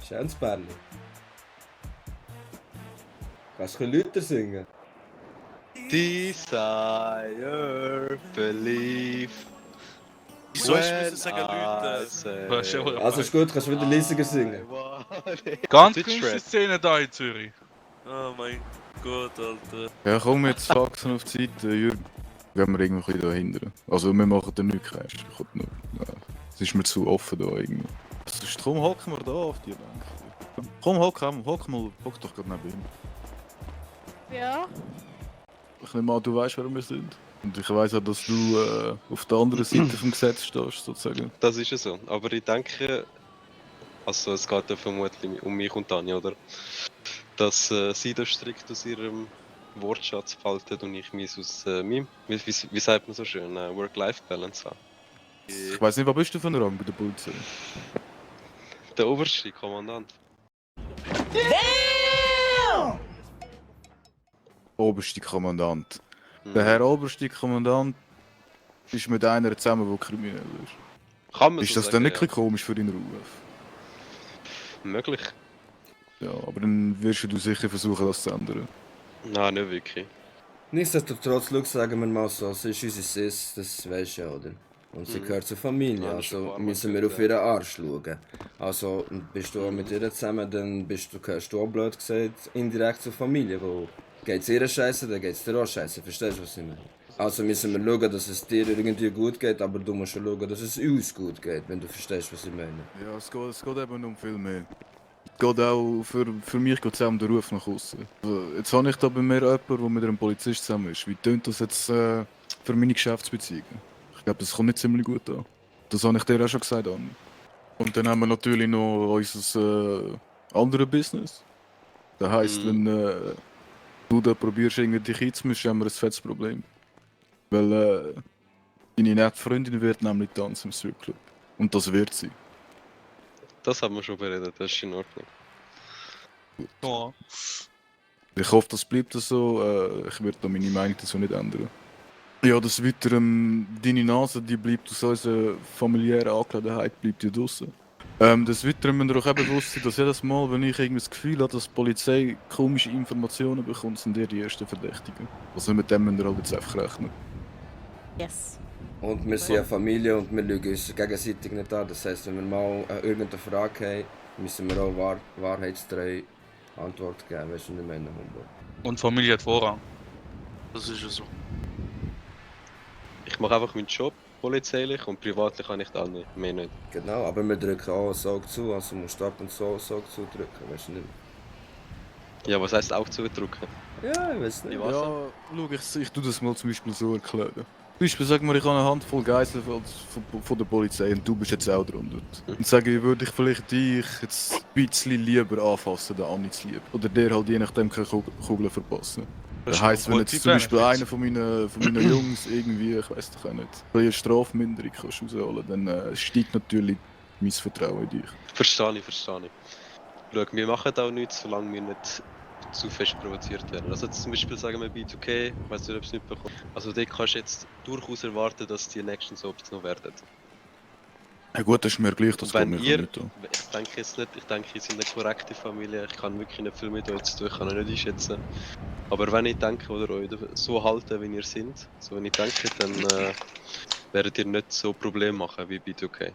Schönes Bärli. Kannst du ein bisschen lauter singen? Desire, believe. Wieso hast du müssen sagen, Leute? Also ist gut, kannst du wieder leisiger singen. Ganz gewünschte Szene da in Zürich. Oh mein Gott, Alter. Ja, komm jetzt Faxen auf die Seite, Jürgen. Gehen wir irgendwie dahinter. Also wir machen da nichts Cash. Es ist mir zu offen da irgendwie. Sonst komm, hocken wir da auf die Bank. Komm, hock doch gerade neben ihm. Ja. Ich nehme an, du weißt, wer wir sind. Und ich weiss auch, dass du auf der anderen Seite vom Gesetz stehst, sozusagen. Das ist ja so. Aber ich denke, also es geht ja vermutlich um mich und Tanja, oder? Dass sie da strikt aus ihrem Wortschatz faltet und ich mich aus meinem, wie sagt man so schön, Work-Life-Balance habe. Ich weiss nicht, was bist du für ein Rang bei der Polizei? Der oberste Kommandant. Oberste Kommandant. Der Herr Oberste Kommandant ist mit einer zusammen, die kriminell ist. Kann man Ist so das sagen, dann nicht ja. ein bisschen komisch für deinen Ruf? Möglich? Ja, aber dann wirst du sicher versuchen, das zu ändern. Nein, nicht wirklich. Nichtsdestotrotz, schau, sagen wir mal so, sie ist unsere Sis, das weisst du ja, oder? Und sie gehört zur Familie, Ja, das ist ein also paar Mal müssen wir gehört, auf ihren Arsch schauen. Also bist du auch mit ihr zusammen, dann gehörst du auch blöd gesagt indirekt zur Familie, wo geht's ihr scheiße, dann geht's dir auch scheiße, verstehst du, was ich meine? Also müssen wir schauen, dass es dir irgendwie gut geht, aber du musst schon schauen, dass es uns gut geht, wenn du verstehst, was ich meine. Ja, es geht eben um viel mehr. Es geht auch, für mich geht es auch um den Ruf nach außen. Also, jetzt habe ich da bei mir jemanden, der mit einem Polizist zusammen ist. Wie tönt das jetzt für meine Geschäftsbeziehungen? Ich glaube, das kommt nicht ziemlich gut an. Das habe ich dir auch schon gesagt, Anni. Und dann haben wir natürlich noch unser anderes Business. Das heisst, wenn du da probierst, irgendwie dich einzumischen, haben wir ein fettes Problem. Weil deine nette Freundin wird nämlich tanzen im Stripclub. Und das wird sie. Das haben wir schon beredet, das ist in Ordnung. Ja. Ich hoffe, das bleibt so. Ich werde da meine Meinung dazu nicht ändern. Ja, das weiter, deine Nase, die bleibt aus unserer familiären Angelegenheit, bleibt ja draussen. Des Weiteren müsst ihr euch eben bewusst sein, dass jedes Mal, wenn ich irgendwie das Gefühl habe, dass die Polizei komische Informationen bekommt, sind ihr die ersten Verdächtigen. Also mit dem müsst ihr halt jetzt einfach rechnen. Yes. Und wir sind eine Familie und wir lügen uns gegenseitig nicht an. Das heisst, wenn wir mal irgendeine Frage haben, müssen wir auch wahrheitstreu Antwort geben. Weißt du, nicht mehr in der Humboldt. Und Familie hat Vorrang. Das ist ja so. Ich mache einfach meinen Job polizeilich und privatlich kann ich dann nicht, mehr nicht. Genau, aber wir drücken auch ein Auge zu, also musst du ab und zu ein Auge zudrücken, weißt du nicht. Ja, was heisst auch zudrücken? Ja, ich weiß nicht. Ja, was? Ja, schau, ich tue das mal zum Beispiel so erklären. Zum Beispiel sag mal, ich habe eine Handvoll Geiseln von der Polizei und du bist jetzt auch drunter. Und sage ich, würde ich vielleicht dich jetzt ein bisschen lieber anfassen, den Anni zu lieb. Oder der halt je nachdem keine Kugeln verpassen. Das heisst, wenn jetzt zum Beispiel einer von meinen Jungs irgendwie, ich weiß doch auch nicht, eine Strafminderung kannst rausholen, dann steigt natürlich mein Vertrauen in dich. Verstehe ich. Schau, wir machen auch nichts, solange wir nicht zu fest provoziert werden. Also zum Beispiel sagen wir B2K, ich weiß nicht, ob es nicht bekommt. Also dort kannst du jetzt durchaus erwarten, dass die nächsten Soaps noch werden. Ja gut, das ist mir gleich, das Wenn geht mir ihr, nicht an. ich denke jetzt nicht, ich denke, ihr seid eine korrekte Familie, ich kann wirklich nicht viel mit euch zu tun, ich kann euch nicht einschätzen. Aber wenn ich denke, oder euch so halten, wie ihr seid, so wenn ich denke, dann werdet ihr nicht so Probleme machen wie bei 2K.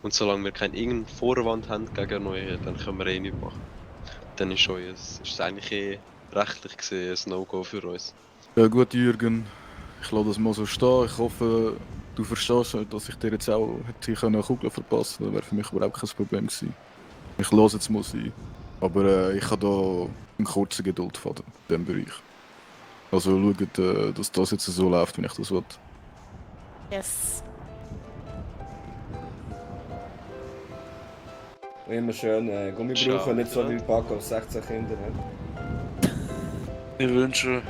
Und solange wir keinen irgendeinen Vorwand haben gegen euch, dann können wir eh nichts machen. Dann ist es eigentlich rechtlich gesehen ein No-Go für uns. Ja gut, Jürgen, ich lasse das mal so stehen. Ich hoffe, du verstehst, dass ich dir jetzt auch hätte eine Kugel verpassen können. Das wäre für mich überhaupt kein Problem gewesen. Ich lasse jetzt mal sein. Aber ich habe da einen kurzen Geduldfaden in diesem Bereich. Also schaut, dass das jetzt so läuft, wie ich das will. Yes. Und immer schön Gummi Ciao. brauchen, nicht so wie Paco auf 16 Kinder. Ne? Ich wünsche